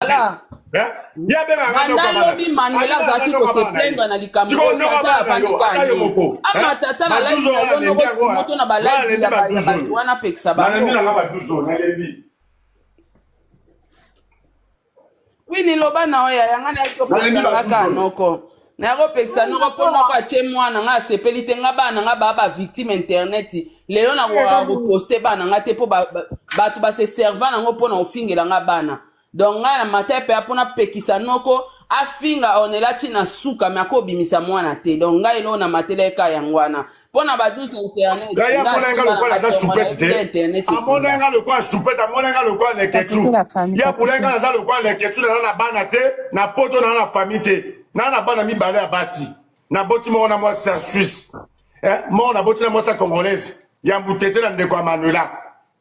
Voilà. Ye abengaka nga noko Banda ya bana. lobi Manuela Abengaka nga azalaki noko ko ya se bana na ye. plaindre na likambo Sikoyo oyo noko ya Chantal bana na avandi yo, kaka ata yo ye. moko. Amata ata na Ba live 12 na oyo yo nalembi noko yango, Simo to na ba nga live nalembi ya ba ba ya 12 bato oyo. wana apekisa Nalembi bango. na nga ba 12 oyo, nalembi. Queen loba na yo yaya nga nayaki Nalembi kopekisa ba nga 12 kaka oyo. noko. Nayaki kopekisa noko mpo noko atie mwana nga asepeli te nga bana nga baa ba victime internet lelo nakoka koposte bana nga te mpo bato ba se serva nango mpo na kofingela nga bana donc ngai na mata epeya mpo napekisa noko afinga ornela ti na suka me akobimisa mwana te donc ngai eloko na matela eka yango wana mpo na ba 12 internet Ngai nga amonaki nga atika na lokola nga aza tongo soupete nayebi te. internet Amonaki ekunda nga lokola soupete, amonaki nga lokola leketsu. Sacrifie la famille, Ye abulaki sacrifie. nga naza lokola leketsu, naza na bana te, na poto naza na famille te. Naza na bana mibale ya basi. Naboti moko na mwasi ya Suisse. Eh, moko naboti na mwasi ya Congolaise. Ya mutete na ndeko ya Manuela.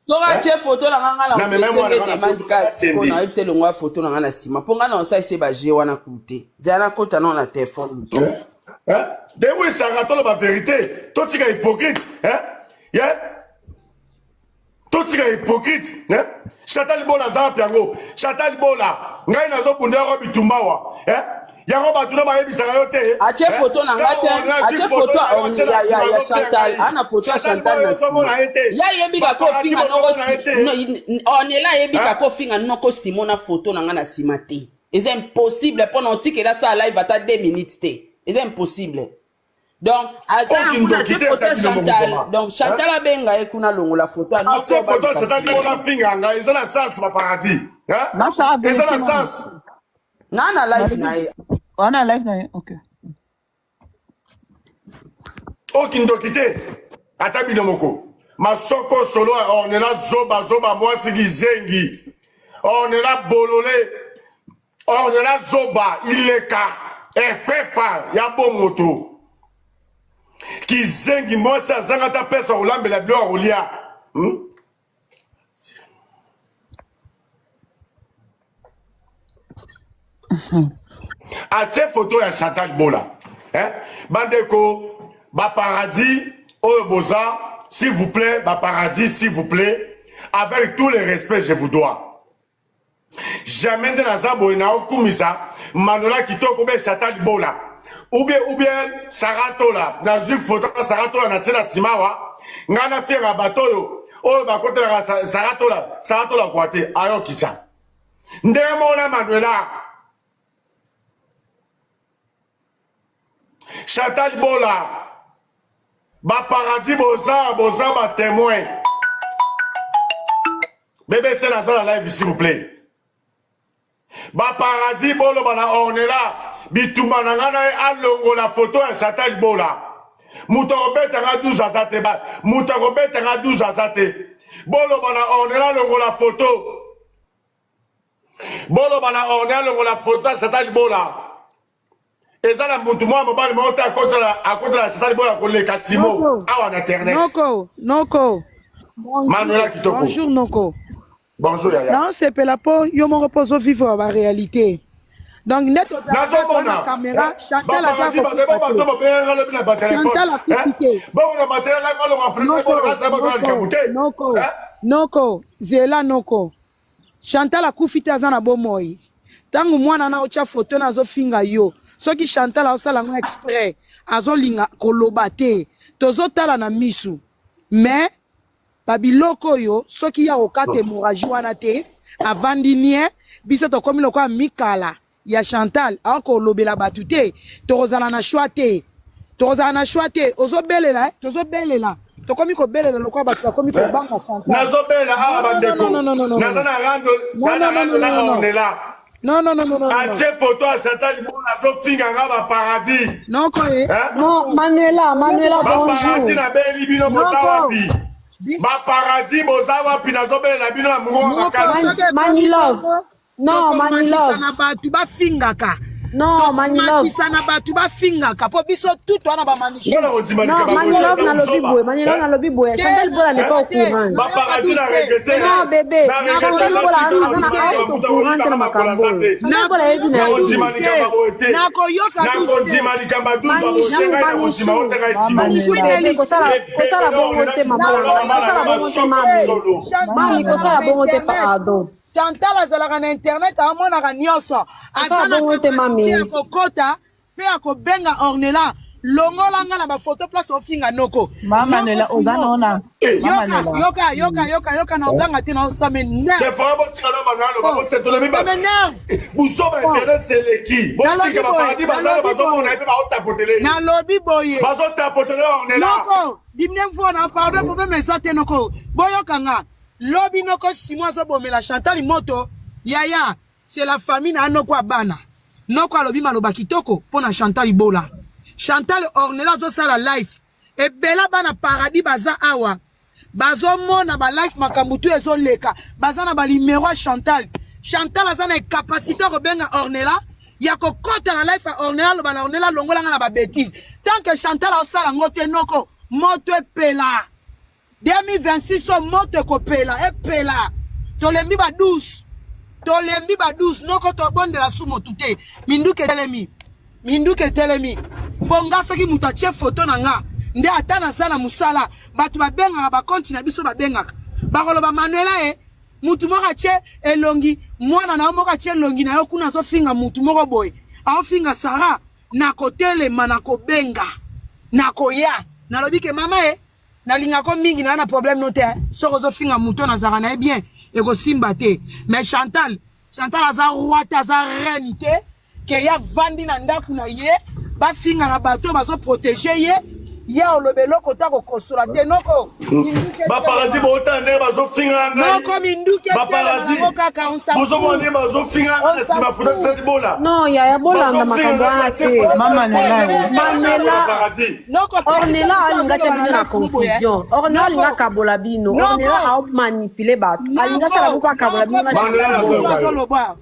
Soki Eh? atie foto na nga nga na Na mema kopesa mwana nde nga na demande poto kaka sikoyo akende. nayebisa elongo ya foto na nga na nsima mpo nga na osalisa ba jeu wana kutu te zela nakota nao na telefone mosusu Eh? Ndenge esanga toloba verite, totika hypocrite, eh? Yeah? Totika hypocrite, eh? Chantal Bola aza wapi yango? Chantal Bola, ngai nazobunda yango bitumba wa, eh? Yango bato na bayebisaka yo te. Atie eh? foto na nga te, Ntango on a vu atie photo foto na yo, atie na ya, nsima ya, ya azotia Chantal, ngai. ana foto ya Chantal Chantal Bola na yo ozomona nsima. ye te. Ye ayebi kaka Baparadis ofinga noko bozomona ye te. Ornella ayebi Eh? kaka ofinga noko Simon na foto na nga na nsima te. Eza impossible mpo na otikela asala live ata 2 minutes te. Eza impossible. Donc aza Oyo na kuna kindoki atie te foto ata ya bino moko Chantal. vraiment. Donc Chantal Hein? abenga ye kuna longola foto ya noko Atie photo ya baluka Chantal kimia. Bola afinga ngai eza na sens ba paradis. Hein? Masha Eza vérifie na nanu. sens. Na na live Nalobi na ye. wana live na ye. OK. Oyo kindoki te. Ata bino moko. Masoko solo ya Ornella zoba zoba mwasi kizengi. Ornella bolole. Ornella zoba ileka. Epepa ya bomoto. Kizengi mwasi azanga ata pesa kolambela biloko ya kolia. Hmm? Atie photo ya Chantal Bola. Hein? Bandeko, ba paradis, oyo boza, s'il vous plaît, ba paradis, s'il vous plaît, avec tout le respect je vous dois. Jamais nde naza boye na okumisa Manola kitoko be Chantal Bola. Ou bien, ou bien Sarah Tola, nazwi photo ya Sarah Tola na tie na sima wa, ngai na fiera bato oyo, oyo bakotelaka Sarah Tola, Sarah Tola kwa te, ayo kitsa. Ndenge moko na Manuela. Chantal Bola, ba paradis boza, boza ba témoin. BBC naza na live s'il vous plaît. Ba paradis boloba na Ornella, bitumba na nga na ye alongola photo ya Chantal Bola. Moto akobeta nga 12 aza te ba, moto akobeta nga 12 aza te. Boloba na Ornella alongola photo. Boloba na Ornella alongola photo ya Chantal Bola. Eza na mutu mwa mobali moko te akotela akotela Chantal Bola koleka Simo Noko, awa na internet. noko, noko. Manuela Bonjour, kitoko. bonjour noko. Bonjour yaya. Naosepela mpo yo moko mpo ozovivre ba réalité. Donc nde tozalaka toza na Nazomona caméra, Chantal aza baparadis bazali kokufa bo bato te. babengaka lobi na batelefone Chantal akufi te. bongo na matela ngai malonga freshe Noko, bongo na bato na likambo noko, te noko, noko, zela noko. Chantal akufi te aza na bomoi. Tango mwana na otya foto na azofinga yo. Soki Chantal aosala yango exprès, azolinga koloba te. Tozotala na misu. Mais ba biloko oyo soki ya kokata hémorragie wana te, avandi nie, biso tokomi lokola mikala ya Chantal akolobela batu te tokozala na choix te tokozala na choix te ozobelela eh? tozobelela tokomi kobelela lokola bato bakomi kobanga Chantal nazobelela awa bandeko naza na rando na rando na ornela Non, non, non, non, non. Atie photo ya Chantal Libona azofinga nga ba paradis. Noko eh. Non, Manuela, Manuela, Ba bonjour. paradis na beli bino boza wapi? Ba paradis boza wapi nazobelela bino na mongongo makasi. Manilove. Non, Manilove. na bato bafingaka. Non, Manilove. Tokomatisa na bato bafingaka mpo biso tout wana ba Nga na kondima Non, likambo Manilove eza nalobi buzoba. boye, Manilove nalobi boye. Chantal Bola n'est pas au courant. Ba paradis na regrette. Non, bébé. Chantal Bola aza na out au courant te na makambo oyo. Chantal Bola ayebi na ye te. Nakondima likambo boye te. Nakoyoka Nakondima likambo ya 12 boye te ngai nakondima oyo te ngai simo. Manichou bébé kosala kosala bongo te mama na ngai kosala bongo te mami mami kosala bongo te pardon. Chantal azalaka na internet amonaka nyonso. Aza na capacité ya kokota pe akobenga Ornella longola nga na ba photo place ofinga noko. Mama Nela oza nona. Eh. Yoka yoka yoka yoka yoka na oganga te na ça m'énerve. C'est vrai botika na mama loba botika to lobi ba. Ça m'énerve. Busoba internet eleki. Botika ba paradis bazala bazomona ye pe baotapotele. Nalobi boye. Bazotapotele Ornella. Noko, dimne mfona pardon problème eza te noko. Boyoka nga. Lobi noko Simon azobomela Chantal moto. Yaya, c'est la famille na noko ya bana. Noko alobi maloba kitoko pona Chantal Ibola. Chantal Ornella azosala live. Ebela bana paradis baza awa. Bazomona ba live makambo tu ezoleka. Baza na ba numero ya Chantal. Chantal aza na capacité ya kobenga Ornella ya kokota na live ya Ornella aloba na Ornella longola nga na ba bêtises. Tant que Chantal azosala ngo te noko moto epela. 2026 oyo moto ekopela epela tolembi ba 12 tolembi ba 12 noko tobondela su motu te minduki etelemi minduki etelemi mpo nga soki moto atie foto na nga nde ata naza na mosala bato babengaka bakonti na biso babengaka bakoloba manuela e mutu moko atie elongi mwana na yo moko atie elongi na yo kuna azofinga mutu moko boye aofinga sara nakotelema nakobenga nakoya nalobi ke mama e Nalingako mingi na na problème no te soki ozofinga moto nazalaka na ye bien ekosimba te mais Chantal Chantal aza roi te aza reine te ke ye avandi na ndako na ye bafingaka bato bazoprotege ye ye oloba eloko te akokosola te noko baparadis bootala ndenge bazofinga noko minduki baparadis bozomona ndenge bazofinga ngai na nsima futa libola non yaya bolanda makambo wana te mama Manuela Ornella alinga tia bino na confusion. Ornella alinga kabola bino. Ornella a manipuler bato. Alinga tala moko akabola bino na Manuela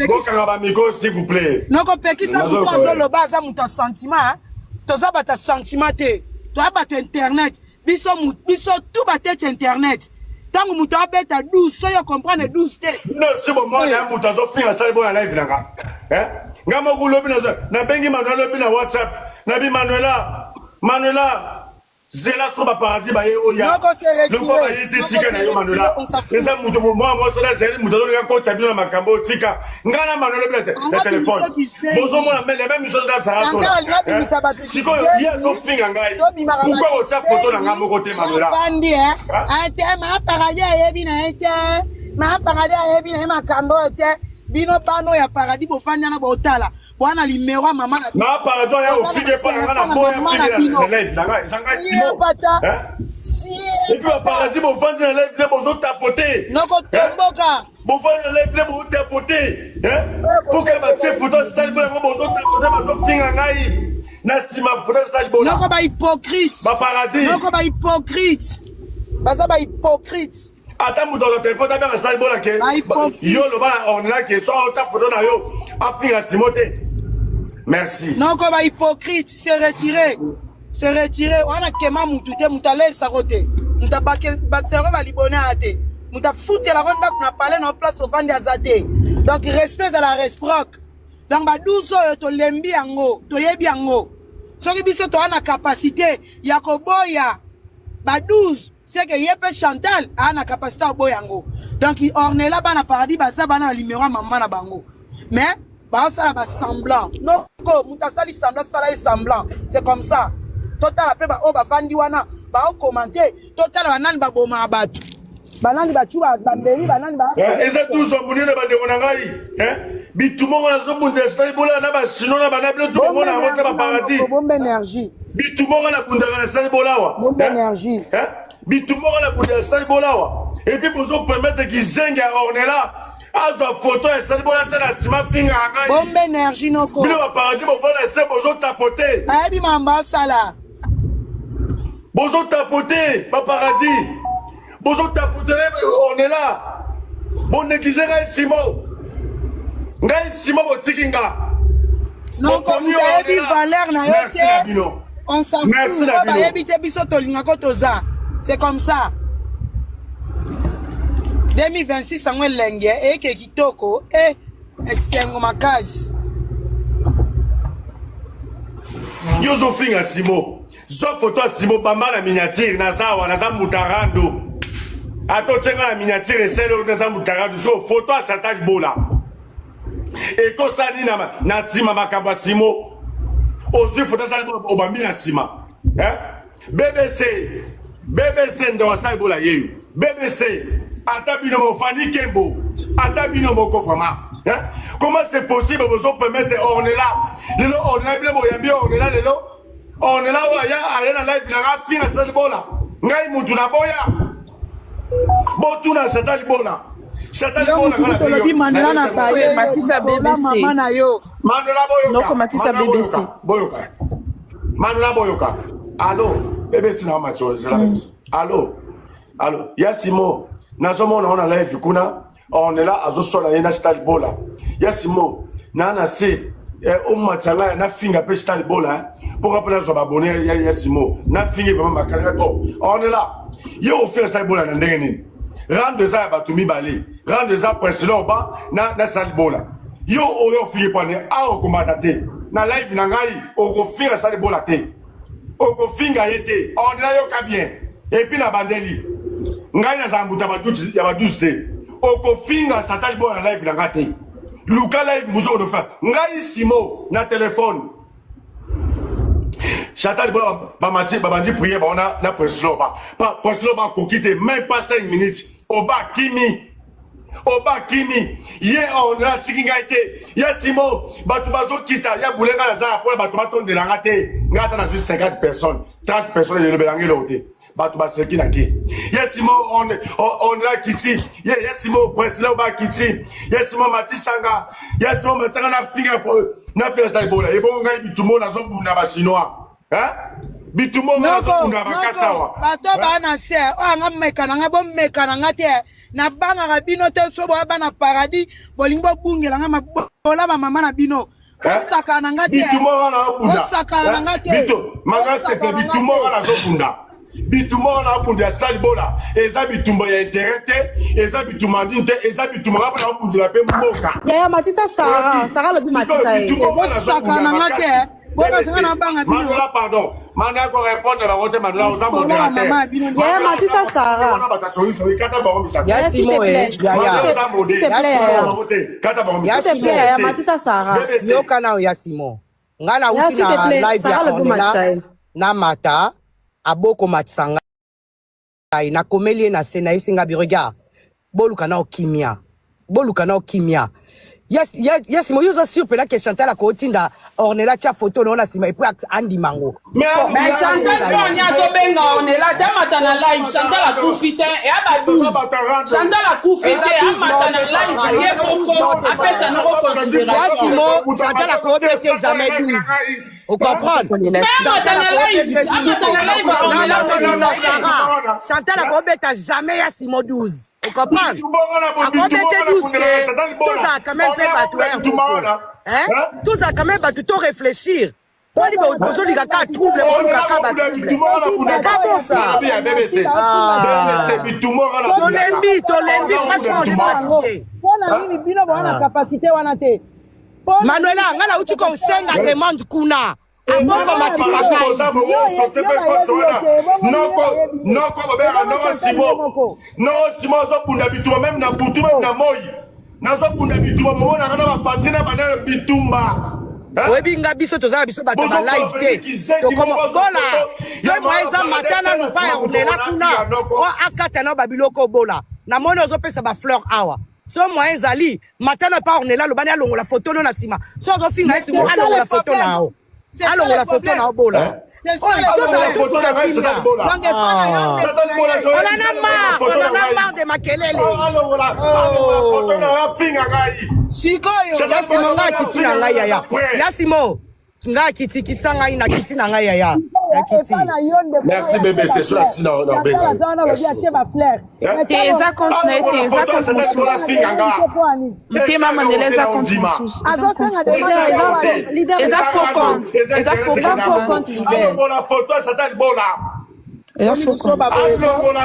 Bokanga ba micro s'il vous plaît. Noko pekisa moto azoloba aza moto ya sentiment. Toza bato ya sentiment te. Toza bato internet. Biso biso tout batete internet. Tango moto abeta 12 soki comprendre 12 te. Bino si bomona ya moto azofinga sali bona live na nga. Eh? Nga moko lobi na nabengi Manuel lobi na WhatsApp. Nabi Manuela, Manuela zela so ba paradis baye oya. Loko baye te tika na yo Manuela. Eza moto mwa mwasi na zeli moto azolinga kotisa bino na makambo tika. Nga na Manuela lobi na telefone. Bozomona meme même chose na Sarah Tola. Sikoyo ye azofinga ngai. Pourquoi otia photo na nga moko te Manuela? Bandi eh. Ate ma paradis ayebi na ye te. Ma paradis ayebi na ye makambo te. Bino bano ya paradis bofandi wana botala. Bwana limero ya mama na Ma paradis ya ofige pa nga na boya fige na live na nga ezanga simo. Et puis ba paradis bofandi na live ne bozo tapoter. Noko tomboka. Bofandi na live ne bozo tapoter. Pour que batie photo style boya bozo tapoter bazofinga ngai. Na nsima photo style bola. Noko ba hypocrite. Ba paradis. Noko ba hypocrite. Baza ba hypocrite. Ata moto azwa telefone abenga style bola ke yo loba na ornela ke so ota photo na yo afinga simo te. Merci. Noko ba hypocrite se retirer. Se retirer wana kema mutu te mutu alesako te. Mutu abakisako ba libone aya te. Mutu afutelako ndako na palais na place ovandi aza te. Donc respect ezala réciproque. Donc ba 12 oyo tolembi yango, toyebi yango. Soki biso toa na capacité ya koboya ba 12 c'est que ye mpe Chantal a na capacité ya koboya yango. Donc Ornella bana paradis baza bana na numéro ya mama na bango. Mais basala ba semblant. Noko moto asali semblant sala ye semblant. C'est comme ça. Totala mpe baoyo bavandi wana baokomante, totala banani babomaka bato. Banani bacu bambeli banani ba eza 12 monene bandeko na ngai bitumba ngo nazobunda esali bola na bachinois na bana bino tobomona yango te baparadis bombe énergie bitumba ngo nabundaka na sali bolawa bombe énergie bitumba ngo nabundaka na sali bolawa et puis bozo permettre kizenge ya ornela azwa foto ya sali bola tia na nsima finga ya ngai bombe énergie noko bino baparadis bofanda se bozotapote ayebi mamba asala Bozo tapoter ba paradis. Bozo tapoter on est là. Bon négliger ngai Simon. Ngai Simon botiki nga. Noko moto ayebi valeur na yo te. On s'en fout. Bayebi te biso tolingako toza. C'est comme ça. 2026 yango elenge eyeke kitoko e esengo makasi. Yo ozofinga Simon. Zwa photo ya Simon bamba na miniature naza awa naza mutarando. Ata otie nga na miniature esali oyo naza mutakatu so photo ya Chantal Bola ekosala nini na, na nsima makambo ya Simo ozwi photo ya Chantal Bola obambi na nsima eh? BBC BBC ndeko Chantal Bola yeyo BBC ata bino moko Fanny Kembo ata bino moko vraiment hein? Comment c'est possible bozo permettre Ornella lelo Ornella bino boyambi Ornella lelo Ornella oyo aya aya na live na nga afinga Chantal Bola ngai mutu na boya botuna Chantal Bola Chantal Yo Bola mutu nga tolobi Mandela na baye Matisa bola BBC. mama na yo. Mandela boyoka Noko matisa Mandela BBC. boyoka boyoka Mandela boyoka allo BBC na matio zela BBC allo allo ya Simo nazomona ona live kuna Ornella azoswana ye na Chantal Bola ya Simo na na se eh, omatisa ngai nafinga mpe Chantal Bola eh, mpo nga mpe nazwa babone ya, ya Simo nafingi vraiment makasi oh, Ornella ye ofinga Chantal Bola na ndenge nini rando eza ya bato mibale rando eza Priscilla Oba na, na Chantal Bola yo oyo ofingi mpo ani awa okomata te na live na ngai okofinga Chantal Bola te okofinga ye te Ornella yoka bien epuis na bandeli ngai nazala moto ya ba 12 te okofinga Chantal Bola na live na ngai te luka live mosusu okofinga ngai Simo na telefone Chantal Bola bamati babandi prière bango na, na Priscilla Oba pa Priscilla Oba akoki te même pas 5 minutes Oba akimi Oba akimi ye Ornella atiki ngai te ya Simo bato bazokita ya bule ngai naza mpona bato batondela nga te ngai ata nazwi 50 personnes 30 personnes elobela ngai eloko te bato baseki na ke ye Simo Ornella akiti ye ya Simo Priscilla Oba akiti ye Simo matisanga ye Simo matisanga na finga na finga Chantal Bola ebongo ngai bitumba oyo nazobunda ba chinois hein bitumba oyo Noko, nazobunda makasi noko, awa bato baa na se oyo anga meka na nga bomeka na nga te nabangaka bino te so boya bana paradis bolingi bobungela nga mabola bamama na bino bosakana na nga te bitumba wana nazobunda bosakana na nga te manga sepe bosakana na nga bitumba te wana nazobunda bitumba wana abunda ya Chantal Bola eza bitumba ya intérêt te eza bitumba nini te eza bitumba nga mpona abundela mpe mboka Yaya matisa Sarah, oyoki Sarah alobi sikoyo matisa ye. bitumba wana bosakana nazobunda na nga te makasi bokasanga bbc na banga bino Mandela pardon Mandela korépondre bango te Mandela oza bola modérateur bamama ya bino nde Yaya Mandela oza matisa modé Sarah. wana bato ya soyisoyi kata bango misato Yaya Ya s'il te Simo eh, plaît. ya Mandela ya. oza S'il modé te Ya plaît Simo. Yaya. bango te kata bango Ya S'il misato te plaît Simo. Yaya bbc matisa Sarah. bbc Yoka nao ya Simo. Nga Yaya nauti s'il te na plaît, live ya Sarah alobi Ornella matisa ye. na mata aboko matisa ngai nakomeli ye na se nayebisi nga bi regarde boluka nao kimia boluka nao kimia ya, ya, ya Simo yo oza sûr mpena ke Chantal akotinda Ornella tia photo na yo na nsima epuis andima yango mais po Mais alobela Chantal eza mpo ani yo azobenga Ornella ata amata na live Chantal akufi te eya ba toza 12 bato ya rando Chantal akufi eza te 12 amata nao na te live Sarah ye eza 12 moko nao te apesa Sarah noko ya considération Simo moto Chantal amataka te akobete Chantal jamais live na 12 ngai ocomprendre Kolela mais te. amata Chantal na live akobete amata na live non Ornella non non non non koleka ye Sarah Chantal akobeta jamais ya Simo 12 ocomprendre bitumba wana bo bitumba akobete wana 12 bundelaka te Chantal Bola tozala quand même mpe Ornella bato bunda ya bitumba moko wana hein tozala quand même bato to réfléchir poni bozolinga kaka trouble Ornella boluka kaka bunda batrouble bitumba wana soki bundaka c'est pas bon ça nalobi ya BBC ah BBC bitumba wana bundaka tolembi tolembi Ornella bunda franchement on est bitumba wana yango fatigué mpona nini bino boza na ah. capacité wana te mpona nini Manuela nga nauti capacité kosenga wana te demande kuna mama aboko na matisa bino parati ngai boza yo bokosote yo mpe bayebi koti yo wana te ebongo ye noko bayebi ye noko babengaka ebongo noko Chantal ye Simo moko noko Simo azobunda bitumba meme na butu meme na moi nazobunda bitumba bomonaka na bapatri na banana bitumba Hein? oyebi nga biso toza na biso bato ya balive bozokoma te kizengi tokoma moko bola foto ye ya moya mwana eza paradis mata te nanu na pa ya nsima moto Ornella wana kuna afinga noko o akata nao babiloko bola namoni ozopesa bafleur awa so moyen ezali mata na pa Ornella alobani alongola foto no na nsima so azofinga ye mais simo c'est ça le alongola foto problème na yo c'est ça le alongola foto problème na yo bola Hein? c'est ça oyo le tozala alongola problème foto totuka na ngai kimia Chantal Bola donc epa na yo Ah. ndeko Chantal na Bola ye on en toyebisa a alongola marre foto on na en a ngai marre de makelele alongola alongola foto na oh ngai afinga ngai sikoyo ya Chantal Simo Bola nga wana akiti na afinga ngai ngai yaya naza prêt ya Simo nga akiti kitisa ngai nakiti na ngai yaya nakiti epa na yo ndeko na merci ye atie bbc so bafleur nasi na Chantal obenga yo aza wana alobi merci atie beaucoup bafleur Hein? mais Te ntango eza compte na ye te alongola eza foto ya compte Chantal mosusu. Bola azosenga afinga demande nga te mpo ani Motema eza Mandela eloko te eza na compte ondima mosusu. Eza azosenga compte demande Leader, te eza mpo faux, ani leader, Eza eza faux rando compte. eza Eza internet faux eza ekenda faux compte. compte bongo leader. alongola foto ya Chantal Bola Eza boni faux biso compte. baboye ko alongola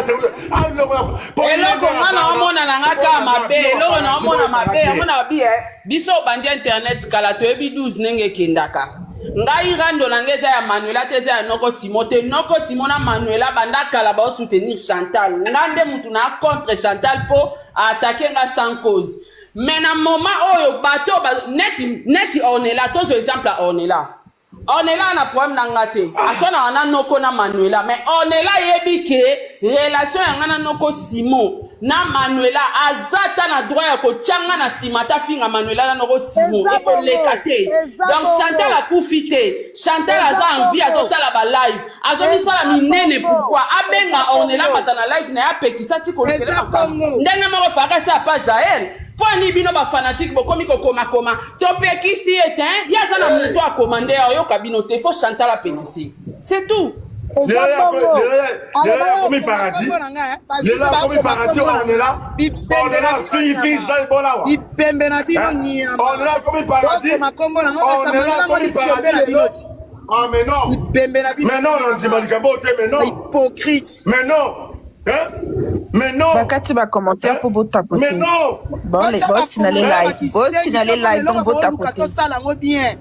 alongola po ye eloko nde nga aza na wana omona na nga mpo kaka na mabe bino eloko na baparadis omona mabe boyokaka yango te na babi e biso obandi internet kala toyebi 12 ndenge ekendaka. Ngai rando na ngai eza ya Manuela te, eza ya noko Simon te. Noko Simon na Manuela banda kala bao soutenir Chantal. Nga nde mutu na contre Chantal po a attaquer nga sans cause. Mais na moment oyo bato ba, neti neti Ornella, tozo exemple ya Ornella. Ornella na problème na nga te. Aswanaka na noko na Manuela, mais Ornella ayebi ke relation ya nga na noko Simon na Manuela aza ata na droit ya kotia nga na nsima ata finga Manuela na noko Simon Eza bongo, ekoleka te. eza Donc bongo. Chantal akufi te. Chantal Eza aza en vie bongo. azotala ba live, azomisala Eza minene bongo. pourquoi abenga Eza Ornella bongo. mata na live na ye apekisa ti kolukela Eza makambo bongo. ndenge moko faka se apa Jael. Mpo ani bino ba fanatique bokomi kokomakoma topekisi ye te ye aza na moto akoma nde ayoka bino te fo Chantal apekisi c'est tout. Eza bongo. Lelo akomi paradis. Lelo akomi paradis Ornella. Ornella fingi fingi Chantal Bola awa. Bipembe na bino nyama. Ornella akomi paradis. Bokoma kombo na nga Ornella basamani nango akomi likombe na paradis bino lelo. ti. Ah mais non. Bipembe na bino. Mais non, nandima likambo te mais non. Hypocrite. Mais non. Hein? Mais non. Bakati ba commentaire Hein? po botapote. Mais non. Bon, les Batia boss na les bakombo live. Boss na les live donc eloko booluka botapote. tosala yango bien.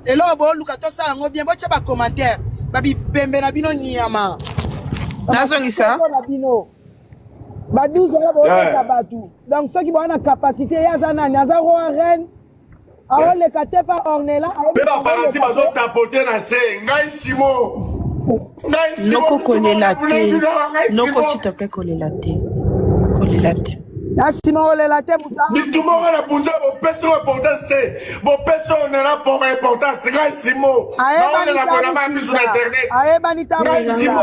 Eloko booluka tosala yango bien. Botia ba commentaire. Babipembe na bino nyama. Nazongisa. na bino. Ba 12 wana booleka Yeah. bato. Donc soki boa na capacité ye aza nani? Aza roi reine. Aoleka te pa Ornella. Mpe baparadis bazotapote na se ngai simo ngai simo Noko kolela te. ngai Noko simo s'il te plaît kolela te. Kolela te. Na nsima olela te moto bitumba nga na bunza bopesi oyo importance te bopesi oyo nela poko importance ngai simo ayebani naolela kolama miso na internet ayebani ngai ta simo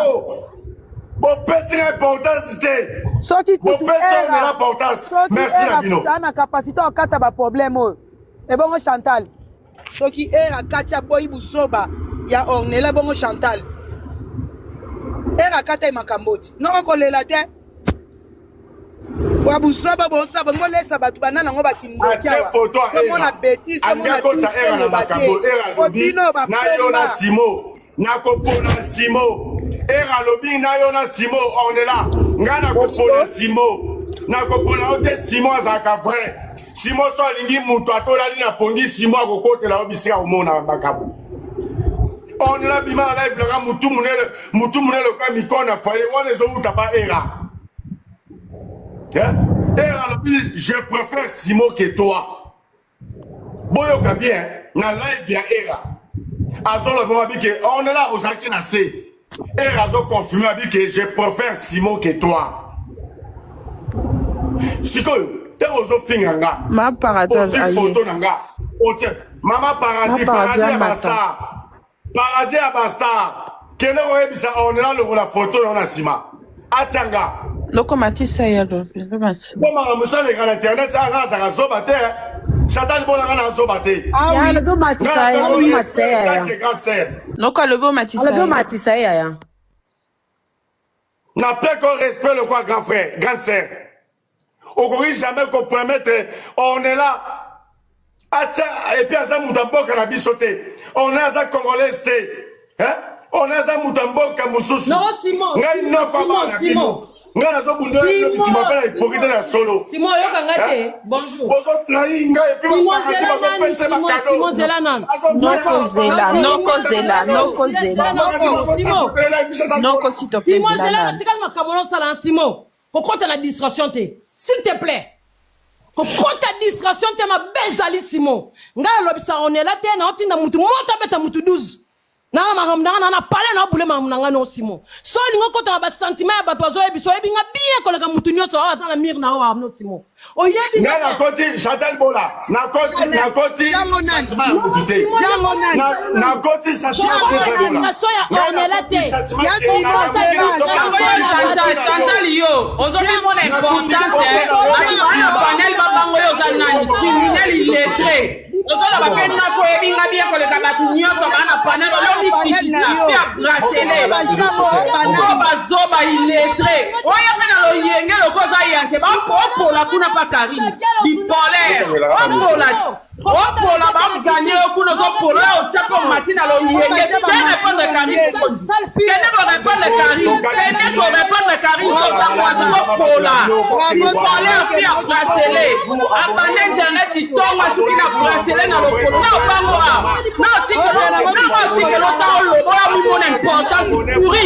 bopesi nga importance te soki kutu bopesi oyo nela era importance soki merci na era bino kutu aza na capacité okata baproblème oyo ebongo Chantal soki era kati aboyi buzoba ya Ornella ebongo Chantal era kata ye makambo ti noko kolela te wa buzoba bosa bongo lesa bato bana nango bakindoki atie foto ya tomona era betise alingi akotisa era na makambo era alobi bino na yo na simo nakopona simo era alobi na yo na simo Ornella ngai nakopona simo nakopona yo te simo azalaka vrai simo so alingi moto atolali na pongi simo akokotela yo bisika komona makambo Ornella bima na live nanga mutu monene mutu monene lokola mikolo na foyer wana ezowuta pa era. Hein? Era alobi je préfère Simo que toi. Boyoka bien na live ya Era. Azoloba babi ke Ornella ozalaki na se. Era azo confirmer abi ke je préfère Simo que toi. Sikoyo ntango ozofinga nga Ma paradis ozwi aye. foto na nga otie mama Ma paradis paradis paradis ya amata. bastar paradis ya bastar kende koyebisa Ornella longola foto na yo na nsima atia nga Noko matisa ye alobi. Lobi po makambo mosusu aleka na internet anga azalaka zoba te Chantal Bola nga na zoba te Ah Ya oui. alobi omatisa ye, alobi omatisa ye yaya. grande sœur Noko alobi omatisa Alobi ye. omatisa ye yaya. napeko respect lokwa grand frère grande sœur okoki jamais kopermettre Ornella atia et puis aza moto ya mboka na biso te Ornella aza congolaise te Hein? Ornella aza moto ya mboka mosusu Non, Simon, ngai Simon, noko Simon, abana Simon. bino ngai nazobundela bino bitumba mpe na hypocrite na solo Simon, yoka nga te. Bonjour. bozotrahi ngai et puis Simon, baparati zela nani, bazopesa Simon, bakado Simon, zela nani. Noko zela. Noko zela. Noko zela. Simon. Noko s'il te plaît Simon, zela zela nani. tikali makambo nosala Simon. Kokota na distraction te. S'il te plaît. Kokota distraction te mabe ezali Simon. Ngai alobisa Ornella te na otinda mutu moto abeta mutu 12. Nanga makambo nanga na pale na obule makambo na ngai no Simon. So olingi okota na basentiment ya bato bazoyebisa oyebi nga bien koleka mutu nyonso oyo aza na mire na oyo no Simon. Oyebi ngai nakoti Chantal Bola nakoti nakoti Jango nani? sentiment ya mutu te Jango nani? Nakoti sentiment ya Kokota distraction ya Ornella te. Ya Simon zela. Chantal, Chantal yo ozomimona importance bato na panel babango yo oza nani criminel illettré ozoloba mpe nako oyebi nga bien koleka bato nyonso baa na panel olomikitisa mpe ya bracelet o bazoba illettré oyo mpe na loyenge loko oza yanke baopola kuna pa Karine bipolaire opola ti opola baganye yo kuna ozopola oyo otya mpo mati na loyenge te répondre Karine kende korépondre Karine kende korépondre Karine oza mwasi opola bipolaire fi ya bracelet abanda internet itongo asuki na bracelet na lokolo na obango awa na otikela na Otikela ota oloba oyo amimona importance pourri.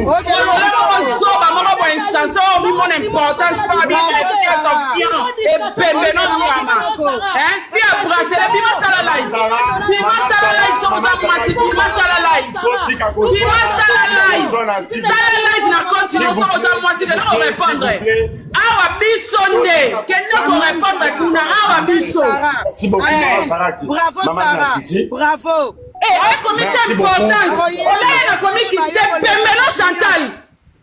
Bolole moko zoba moko boye insense oyo omimona importance mpo abiesofian ebembe no nyama. Fi ya bracelet bima sala live. Bima sala live soki oza mwasi bima sala live. Bima sala live. Sala live na compte no soki oza mwasi kende ko répondre. Awa biso nde kende ko répondre kuna awa biso. Bravo Sarah. Bravo. Eh, akomi tia importance. Olaye nakomi kite pembe no Chantal.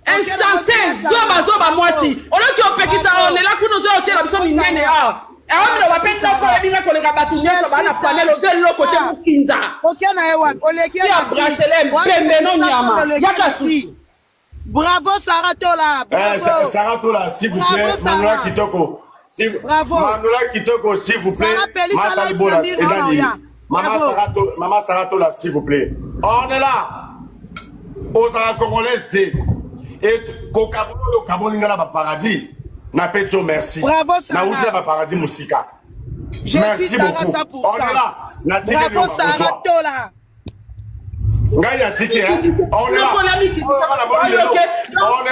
Insensé, zoba zoba mwasi. Oloki opekisa onela kuna ozo otiela biso minene awa. Awa bapesi noko oyebi nga koleka bato nyonso baa na panel oza eloko te mokinza. Oke na ye wapi? Oleki ye na bracelet pembe no nyama. Yaka susu. Bravo Sarah Tola. Eh, Bravo. Sarah Tola, s'il vous plaît. Bravo, Sarah. Manuela Kitoko. Bravo. Manuela Kitoko, s'il vous plaît. Sarah Pelissa, Mata live Libola, na mire, Edani. wana oya. Maman Bravo. Sarah Tola, Maman Sarah Tola, s'il vous plaît. On est là. Ozala congolaise te. Et kokabolo oyo okaboli nga na ba paradis. Napesi yo merci. Bravo, Sarah. Nauti na ba paradis mosika. Je Merci suis Sarah beaucoup. 100%. On est là. Natikeli Bravo yo Sarah bakozwa. Tola. Ngai natiki hein. On est là. On est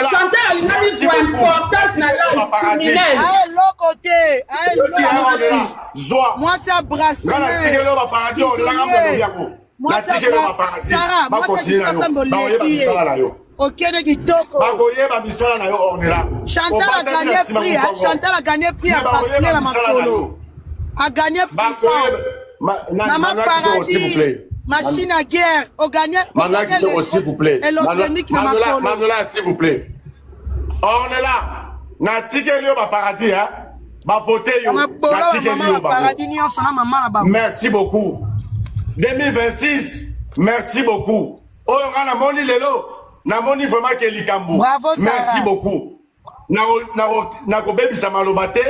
là. Chantal alingaki zwa importance na live criminel. Aye eloko te. Aye eloko. Zwa. Mwasi ya bracelet. Ngai natikeli yo ba paradis on est là ngambo yango. Natikeli yo ba paradis. Sarah, Ba mwasi ya continuer na kisasa yo. Bakoyeba mboleki. misala na yo. Okende kitoko. Bakoyeba misala na yo Ornella. Chantal a Obandaki gagné na nsima prix, hein. mokongo. Chantal a gagné prix Mais ya bracelet bakoyeba na misala na makolo. yo. A gagné prix. Bakoyeba Ma- na- Maman Manuela Kitoko, s'il vous Paradis, plaît. machine à guerre, au gagné, au Manuela gagné Kitoko, s'il vous plaît. électronique na Manuela, makolo. Manuela, s'il vous plaît. On est là. Natikeli yo ba paradis, hein. Ba voter yo. Mabola Natikeli maman yo na bango. Paradis nyonso na maman na bango. Merci beaucoup. 2026, merci beaucoup. Oyo nga namoni lelo, namoni vraiment ke likambo. Bravo, Sarah. Merci beaucoup. Nakobebisa maloba te,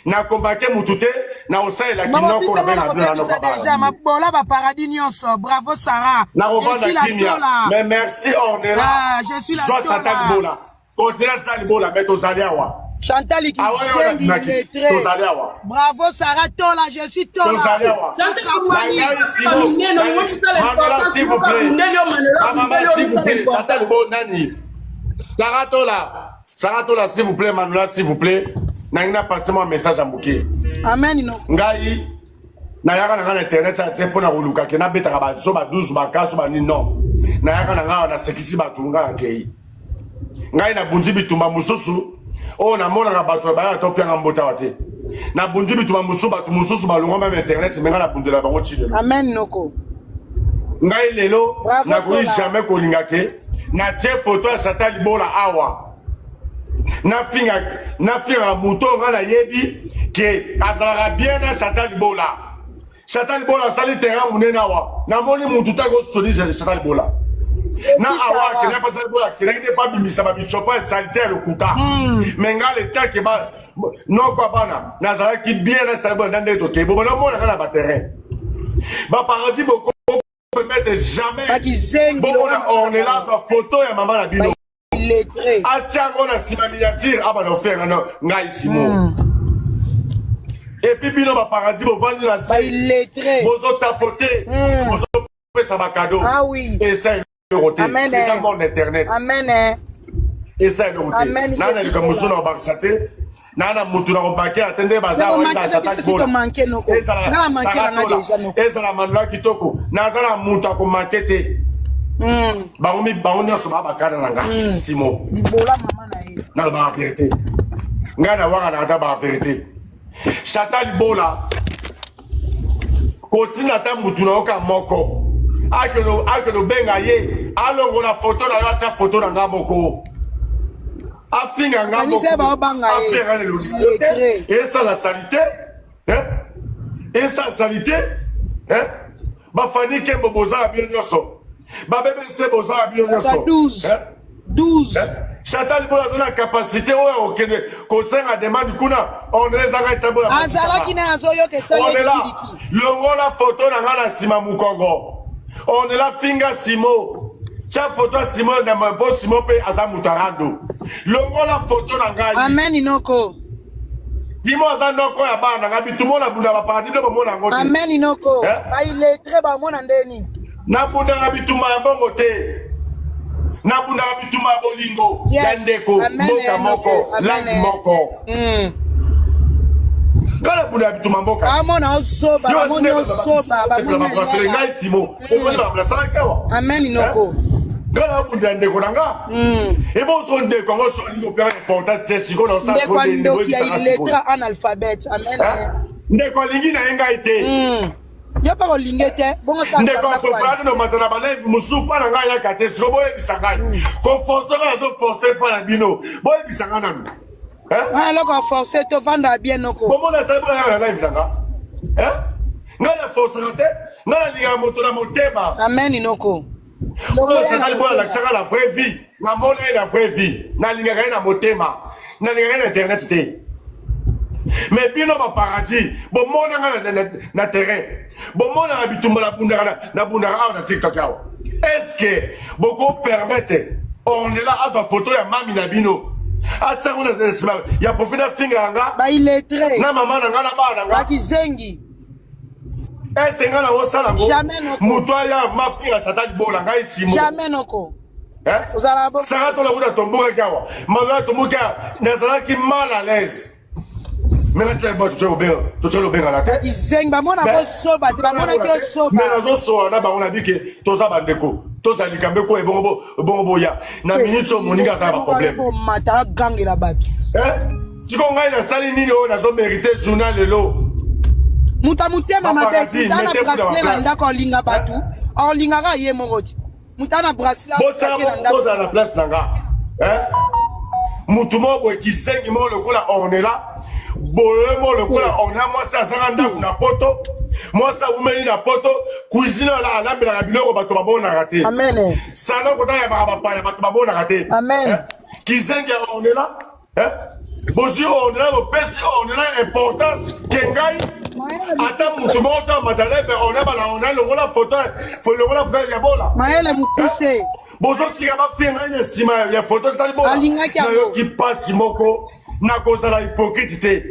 nakombake mutu te, nakosalela Mama kinoko biso na benga mona bino na kobebisa noko déjà mabola ba Paradis nyonso. Bravo Sarah. Je nakovanda suis la kimia. Tola. Mais merci Ornella. Ah, je suis la Soit Tola. Chantal Bola. Continue Chantal Bola, mais tozali awa. Chantal Awa yo Kizengi nabimaki. illettré. Tozali awa. Bravo Sarah Tola, je suis Tola. Tozali awa. Chantal Okabwani. Ngai Simon. Minene, olingi kosala Manuela, importance, s'il vous plaît. mundeli yo, Manuela, Ma maman, mundeli yo, s'il vous osala plaît. importance. Chantal Bo, nani. Sarah Tola. Sarah Tola, s'il vous plaît. Manuela, s'il vous plaît. Nangi na passé moi message à Mouké. Amen no. Ngai, nayaka na ngai na internet ya te mpona koluka ke nabetaka bazo ba 12 bakaso banini non. Nayaka na ngai nasekisi bato ngai nakei. Ngai nabunzi bitumba mosusu oyo namonaka bato bayaka topianga mbote awa te. Nabunzi bitumba mosusu bato mosusu balongwa meme internet me ngai nabundela bango ti lelo. Amen noko. Ngai lelo Bravo, nakoki Tola. jamais kolinga ke natie foto ya Chantal Libola awa. Nafinga nafingaka moto oyo ngai nayebi ke azalaka bien na Chantal Libola. Chantal Libola asali terrain monene awa. Namoni mutu te akosoutenir Chantal Libola. Na awa akendaki mpo Chantal Libola akendaki nde mpo abimisa babichopa ya salite ya lokuta. Mais ngai le temps ke ba noko ya bana nazalaki bien na Chantal Libola na ndenge tokei bobo namonaka na baterrain. Ba paradis boko permettre jamais Bakizengi bomona Ornella azwa photo ya mama na bino. Illettré. Atia yango na nsima miniature abana ofenga na ngai Simon. Et puis bino ba paradis bovandi na Ba se illettré. bozo tapoter bozo pesa ba cadeau. Ah oui. Esa eloko te. Amen. Eza monde internet. Amen. eh. Esa eloko te. Amen, Na na je suis likambo mosusu là. na kobakisa te. Na na mutu na kobake ate nde baza Nako awa manke ezala te Chantal biso si Bola. tomanke noko. Ezala Nga na manke Sarah nanga Tola. déjà noko. Ezala Manuela Kitoko. Naza na mutu akomanke te. Bango mi bango nyonso ba bakana na nga Simon. Libola mama na ye. Nalobaka vérité. Ngai nawaka ata baka vérité. Chantal Bola kotina ata mutu na yoka moko akende obenga ye alongola foto na yo atia foto na nga moko afinga nga Kanisa baobanga ye. afinga na elongi Illettré. esala salite hein? Esala salite hein? Bafani Kembo bozala bino nyonso ba BBC bozala bino Ba nyonso 12. hein? 12. Chantal Bola aza na capacité oyo okende kosenga demande kuna on ezanga Chantal Bola Azalaki na azoyoka esali on est là dikidiki. longola photo na nga na nsima mokongo on est là finga Simo tia photo ya Simo na po Simo mpe aza moto ya rando longola photo na ngai Amen noko. Simo aza noko ya bana na ngai bitumona bunda baparadis nde bomona yango te Amen noko. Eh? Ba illettré ba mona ndeni. Nabundaka bitumba ya mbongo te. Nabundaka bitumba ya bolingo ya ndeko, mboka moko, langue moko. Nga nabundaka bitumba mboka. Amona osoba, bamoni osoba, bamoni ngai Simo. Omoni makambo nasalaki awa. Amen noko. Nga nabundela ndeko na nga. Ebonso ndeko yango so alingi opeka importance te sikoyo na osala Ndeko ya ndoki ya illettré analphabète. Amen. Ndeko alingi na ye ngai te. Yo mpe kolinge te bongo ndeko apreferaki nomata na balive mosusu mpa na ngai ayaka te siko boyebisa ngai koforce ngai azoforce mpa na bino boyebisa ngai nanu eloko aforce tovanda bien noko bomona asali mpo nayaka na live na nga ngai na forcaka te ngai nalingaka moto na motema amen noko Oyo Chantal Bola alakisaka la vraie vie. Namona ye na vraie vie. Nalingaka ye na motema. Nalingaka ye na internet te. Mais bino ba paradis, bomona nga na, na, na terrain. Bomonaka bitumba nabundaka na, nabundaka awa na TikTok awa. Est-ce que boko permettre Ornella azwa photo ya mami na bino? Atia yango na nsima ya profil afingaka nga ba illettré na mama na nga na bana na nga. Bakizengi. Ese nga na osala ngo. Jamais noko. Moto aya mafinga Chantal Bola ngai Simo. Jamais noko. Hein? Ozala bo. Saka tola kuta tombokaki awa. Maloya tomboki awa. Nazalaki mal à l'aise. Mais nasala ba totia kobenga, totia kobenga na te. Kizengi bamona ko soba te, bamona ki osoba. Mais nazosola na bango na bike toza bandeko. Toza likambo eko ebongo bo ebongo boya. Na minute oyo moninga aza na ba problème. Matala gangela bato. Hein? Siko ngai nasali nini oyo nazo merite journal lelo? Moto ya motema mabe moto na bracelet na ndako alinga bato alingaka ye moko ti moto na bracelet bozala na place na nga motu moko boye kisengi moko lokola ornela boye moko lokola ornela mwasi azanga ndako na poto mwasi awumeli na poto cuisine alambelaka biloko bato bamonaka te salon kotayabaka bapaya bato bamonaka te kizengi ya ornela Eh? bozwi ordena bopesi ordena importance ke ngai ata motu moko to amata leve ordena bana ordena longola foto longola foto ya bola mayele mokuse eh? bozotika bafinga ngai na nsima ya foto sitali bola nayoki mpasi moko nakozala hypocrite te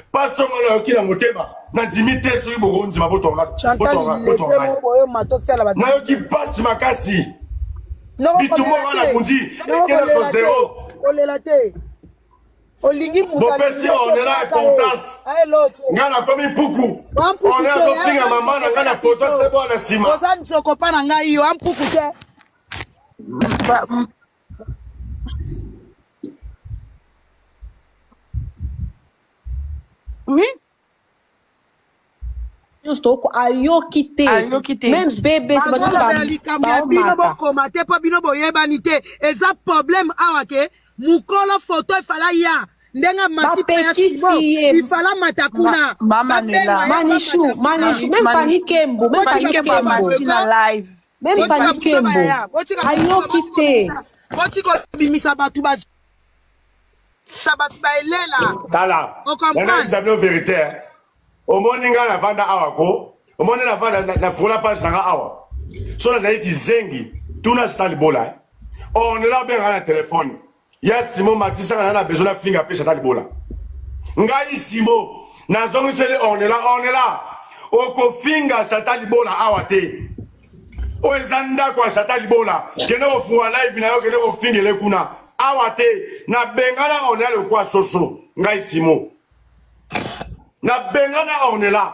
mpasi onga nayoki na motema nandimi te soki bokondima botonga nayoki mpasi makasi bitumba nga na bundi ekende so zero kolela te olingi bopesi onela importance nga nakomi mpuku one azofinga mama na ngai na foto sebo na nsima oza nzoko mpa na ngai yo ampuku te Oui. Nyonso toko ayoki te Ayoki te. meme bebe bazolobela likambo ya bino bokoma te mpo bino boyebani te eza problème awa ke mokolo foto efala ya ndenge amati mpe ya Bapekisi Simon, ye. ifala mata kuna Ma- Mama Babenga Nela. ye Manishu, bamata kuna. Manishu, même Manishu. Fanny Kembo, même Fanny Fanny Kembo Kembo, amati na live. même Botika Fanny biso Kembo, baya, botika biso- ayoki te. botika kobimisa bato ba sa bato baelela tala Ocomprendre. nayebisa bino vérité eh. Omoni nga na vanda awa ko omoni na vanda na, na fula page na nga awa so nazali kizengi tuna sita libola eh. on la benga na telefone ya Simon matisaka na na besoin na finga pe sata libola ngai Simon nazongiseli ornela ornela okofinga sata libola awa te oyo eza ndako ya sata libola kende kofunga live na yo kende kofingele kuna awa te nabengana ornela lokwa soso ngai Simon nabengana ornela.